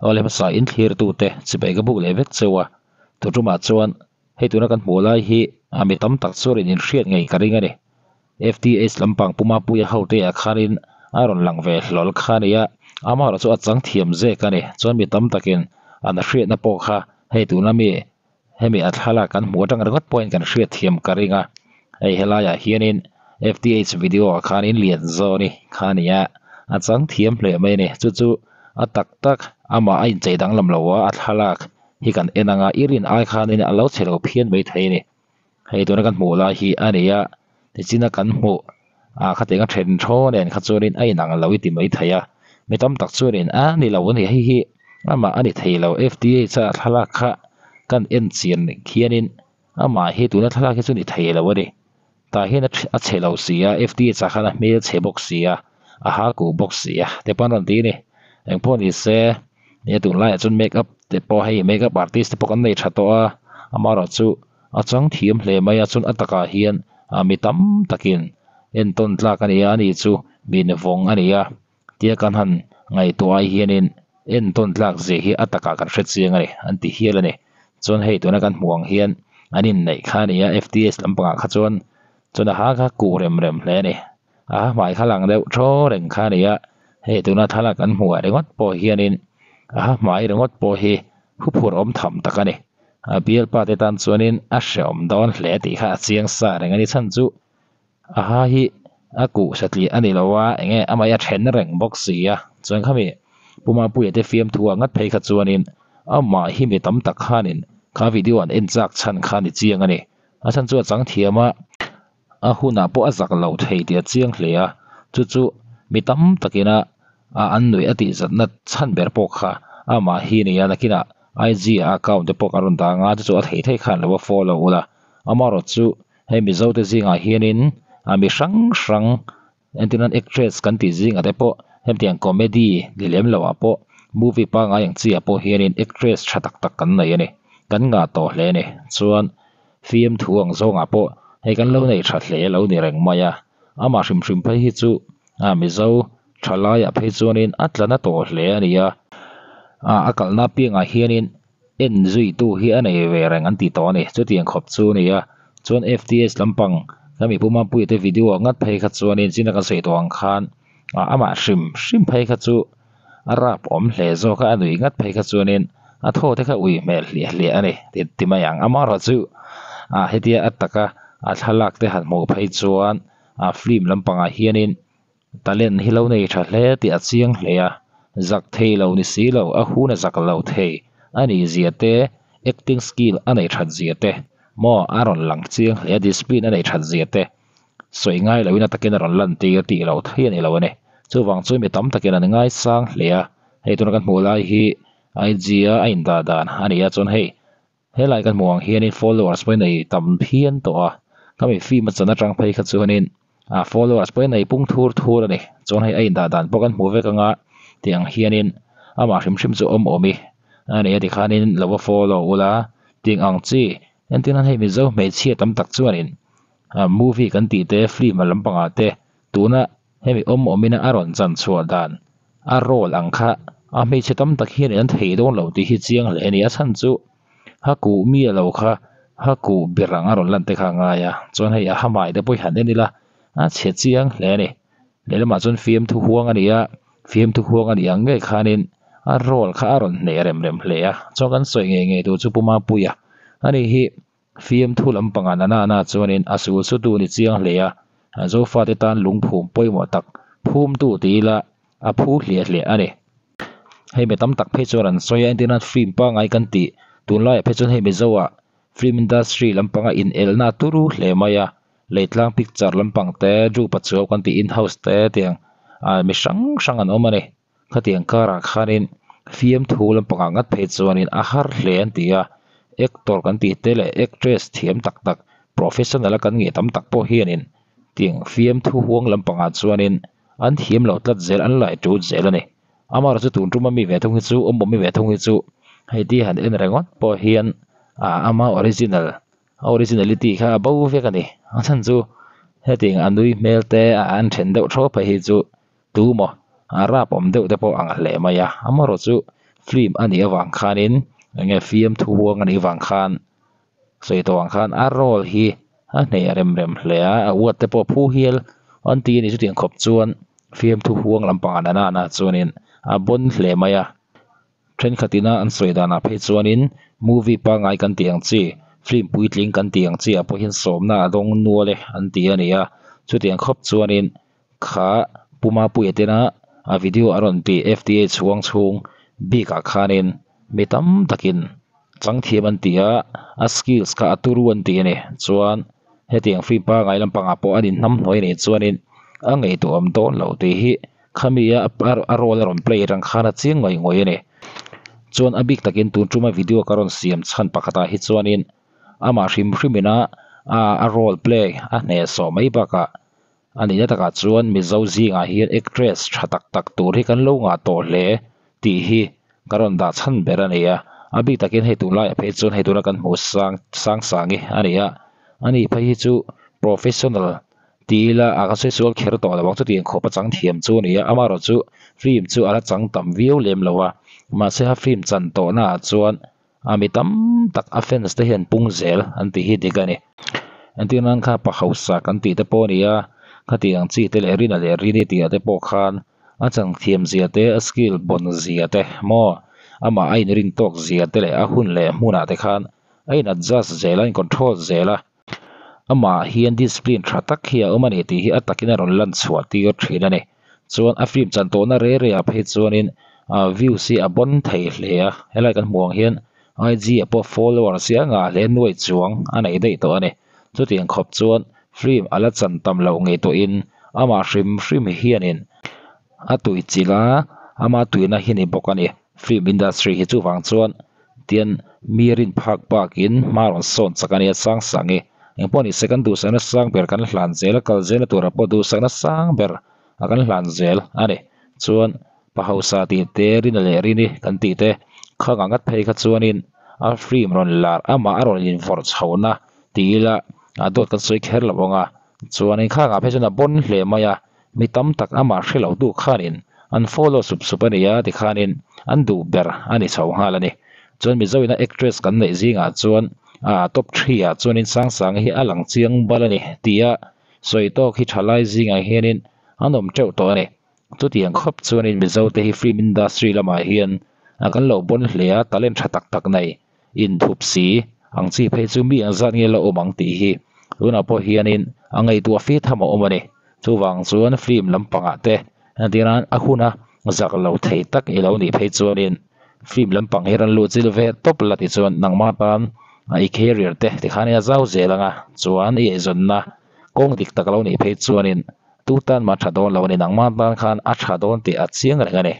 Awle hmasa in thlir tute chibai ka buk leh vek cheu a, tuṭumah chuan hei tuna kan hmuh lai hi a mi tam tak chuan in inhriat ngei ka ring a ni. FTH lampang puma puia hote ah khanin a rawn lang ve hlawl kha a ni a, amaherawh chu a chang thiam zek a ni. Chuan mi tam takin an hriatna pawh kha hei tuna mi hemi a thlalak kan hmuh atang ringawt pawhin kan hriat thiam ka ring a, hei helaiah hianin FTH video ah khanin lian zawn i kha a ni a, a chang thiam hle mai a ni. Chu chu a tak tak amah a inchei danglam lo a, a thlalak hi kan en ang a, i rin ai khanin a lo chhe lo phian mai thei a ni. Hei tuna kan hmuh lai hi a ni a, tichina kan hmuh ah khatiang a then thaw nen kha chuanin a inang lo i ti mai thei a, mi tam tak chuanin a ni lo a ni hei hi amah a ni thei lo F_D_H a thlalak kha kan en chian khianin amah hi tuna thlalak hi chu ni thei lo a ni tah hian a chhe lo si a F_D_H ah khan a hmel chhe bawk si a a ha kuh bawk si a te pawh an rawn ti a ni engpawh ni se nia tunlaiah chuan make up te pawh hei make up artist te pawh kan nei tha tawh a amaherawhchu. A chang thiam hle mai a, chuan a takah hian ah mi tam takin entawn tlak a ni a, ani chu min vawng a ni a, tia kan han ngaihtuah ai hianin entawn tlak zia hi a takah kan hre chiang a ni an ti hial a ni. Chuan hei tuna kan hmuh ang hian an inneih kha a ni a, F_T_S lampangah kha chuan chuan a ha kha kuh rem rem hle a ni, a ha hmai kha lang deuh thaw reng kha a ni a, hei tuna thlalak kan hmuh ah ringawt pawh hianin a ha hmai ringawt pawh hi huphurh awm tham tak a ni. A bialpa te tan chuanin a hreawm dawn hle tih kha a chiang sa reng a ni chhan chu a ha hi a kuh satliah a ni lo a eng nge amah hi a then reng bawk si a chuan khami Puma Puia te fiamthu ah ngat phei kha chuanin amah hi mi tam tak khanin kha video an en chak chhan kha a ni chiang a ni a chhan chu a chang thiam a a hunah pawh a zak lo thei tih a chiang hle a chu chu mi tam takin a a an nuih a tih zatna chhan ber pawh kha amah hi a ni a nakinah IG ah account te pawh kan rawn dah ang a chu chu a theih theih khan lo va follow ula amaherawh chu hei mizo te zingah hianin a mi hrang hrang entir nan actress kan tih zingah te pawh hetiang comedy ni lem loh ah pawh movie pangngai ang chi ah pawh hianin actress tha tak tak kan nei a ni kan ngah tawh hle a ni chuan fiamthu ang zawngah pawh hei kan lo nei tha hle lo ni reng mai a amah hrim hrim phei hi chu a mizo thalaiah phei chuanin a tla na tawh hle a ni a ah a kalna piangah hianin en zui tu hi a nei ve reng an ti tawh a ni chutiang khawp chu a ni a chuan F_T_H lampang ka mi puma puia te video ah ngat phei kha chuanin china kan sawi tawh ang khan ah amah hrim hrim phei kha chu a rap awm hle zawk a a nui ngat phei kha chuanin a thaw te kha ui hmel hliah hliah a ni ti ti mai ang amaherawh chu ah hetia a taka a thlalak te han hmuh phei chuan a film lampangah hianin talent hi lo nei tha hle tih a chiang hle a, zak thei lo ni si lo, a hun a zak lo thei a nih zia te, acting skill a neih that zia te maw a rawn lang chiang hle a, discipline a neih that zia te sawi ngai loin a takin a rawn lan tir tih lo thei a ni lo a ni. Chuvang chu mi tam takin an ngaisang hle a, hei tuna kan hmuh lai hi IG a a indah dan a ni a chuan hei Helai kan hmuh ang hianin followers pawhin nei tam phian tawh a, khami film a chan atang phei kha chuanin ah followers pawhin nei pung thur thur a ni. Chuan hei a indah dan pawh kan hmuh vek anga tih ang hianin amah hrim hrim chu awm awm i a ni a tikhanin lo va follow ula tih ang chi entir nan hei Mizo hmeichhia tam tak chuanin ah movie kan tih te film a lampangah te tuna hemi awm awmin a rawn chan chhuah dan a role ang kha a hmeichhe tam tak hian an thei dawn lo tih hi chiang hle a ni a chhan chu ha kuh mi a lo kha ha kuh ber ang a rawn lan te kha a ngai a chuan hei a hamai te pawh hi han en ila a chhe chiang hle a ni lehlamah chuan fiamthu huang a ni a fiamthu huang a ni ang ngei khanin a role kha a rawn hneh rem rem hle a chuan kan sawi ngei ngei tur chu Pu Mapuia a ni hi. Fiamthu lampangah Nanana chuanin a sul sutu ni chiang hle a, Zofate tan lungphum pawimawh tak phumtu ti ila a phu hliah hliah a ni. Hei mi tam tak phei chuan an sawi a, entirna film pangngai kan tih tunlaiah phei chuan hei Mizoah film industry lampanga inelna a turu hle mai a, Leitlang picture lampang te, Drew Pachuau kan tih in-house te tiang mi hrang hrang an awm a ni. Khatiang karah khanin fiamthu lampangah ngat phei chuanin a har hle an ti a, actor kan tih te leh actress thiam tak tak professional a kan ngei tam tak pawh hianin tiang fiamthu huang lampangah chuanin an thiam lo tlat zel an lai tut zel a ni. Amaherawhchu tun tuma mi ve thung hi chu awm awm mi ve thung hi chu hei ti han en ringawt pawh hian ah ama original a originality kha a bo vek a ni. A chhan chu hetiang a nui hmel te a an then deuh thawp phei hi chu Tu maw? A rap awm deuh te pawh ang hle mai a, amaherawh chu Film a nih avang khanin eng nge fiamthu huang a nih vang khan sawi tawh ang khan a role hi a hneh rem rem hle a, a uat te pawh phu hial an ti a ni chutiang khawp chuan fiamthu huang lampangah na nana chuanin a bawn hle mai a. Thenkhat ina an sawi danah phei chuanin movie pangngai kan tih ang chi film puitling kan tih ang chi ah pawh hian sawmna a dawng nual e an ti a ni a, chutiang khawp chuanin kha Pu Mapuia tena a video a rawn tih F_T_H huang chhung bikah khanin mi tam takin chang thiam an ti a, a skills kha a turu an ti a ni. Chuan hetiang film pangngai lampangah pawh an inhnamhnuai a nih chuanin a ngaihtuahawm dawn loh tih hi Khami a a role a rawn play atang khan a chiang ngawih ngawih a ni. Chuan a bik takin tun tuma video ka rawn siam chhan pakhatah hi chuanin amah hrim hrimin a a role play a hnehsawh mai bakah a nihna takah chuan Mizo zingah hian actress tha tak tak tur hi kan lo ngah tawh hle tih hi ka rawn dah chhan ber a ni a. A bik takin hei tunlaiah phei chuan hei tuna kan hmuh sang sang sangi a ni a, ani phei hi chu professional Ti ila a ka sawi sual kher tawh lo ang chutiang khawp a chang thiam chu a ni a, amaherawh chu film chu a la chang tam viau lem lo a, mahse a film chan tawhna ah chuan a mi tam tak a fans te hian pung zel an tih hi dik a ni. Entir nan kha pa hausa kan tih te pawh a ni a, khatiang chi te leh Rina leh Rini tih ah te pawh khan a chang thiam zia te, a skill bawn zia te maw amah a inrin tawk zia te leh a hun leh hmunah te khan a in adjust zel a, a in control zel a. Amah hian discipline tha tak hi a awm a ni tih hi a takin a rawn lan chhuah tir thin a ni. Chuan a film chan tawhna re re ah phei chuanin ah views hi a bawn thei hle a, helai kan hmuh ang hian IG ah pawh followers hi a ngah hle nuai chuang a nei daih tawh a ni. Chutiang khawp chuan film a la chan tam loh ngei tawhin amah hrim hrim hianin a tui chilh a, ama tuina hi a ni bawk a ni. Film industry hi chuvang chuan tian mi rin phak bakin hma rawn sawn chak a nia sang sang i. Engpawh ni se kan duhsakna sang ber kan hlan zel a, kal zelna turah pawh duhsakna sang ber a kan hlan zel a ni. Chuan pa hausa tih te, Rina leh Rini kan tih te kha ngah ngat phei kha chuanin a film rawn lar amah a rawn invawrh chhohna ti ila a dawt kan sawi kher lo ang a. Chuanin kha ngah phei chuan a bawn hle mai a. Mi tam tak amah hre lo duh khanin an follow sup sup a ni a tikhanin an duh ber a ni chho nghal a ni. Chuan Mizoina actress kan neih zingah chuan ah top three ah chuanin Sangsanga hi a lang chiang bal a ni tia sawi tawk hi thalai zingah hianin an awm teuh tawh a ni. Chutiang khawp chuanin Mizo te hi film industry lamah hian a kan lo bawn hle a, talent tha tak tak nei inthup si ang chi phei chu mi ang zat nge la awm ang tih hi tunah pawh hianin a ngaihtuah fi tham a awm a ni. Chuvang chuan film lampangah te entirnan a huna zak lo thei tak i lo nih phei chuanin film lampang hi rawn luh chil ve tawp la tichuan nangmah tan i career te tikhan a zau zel ang a, chuan i eizawnna kawng dik tak lo nih phei chuanin tu tan mah a tha dawn lo a ni, nangmah tan khan a tha dawn tih a chiang reng a ni.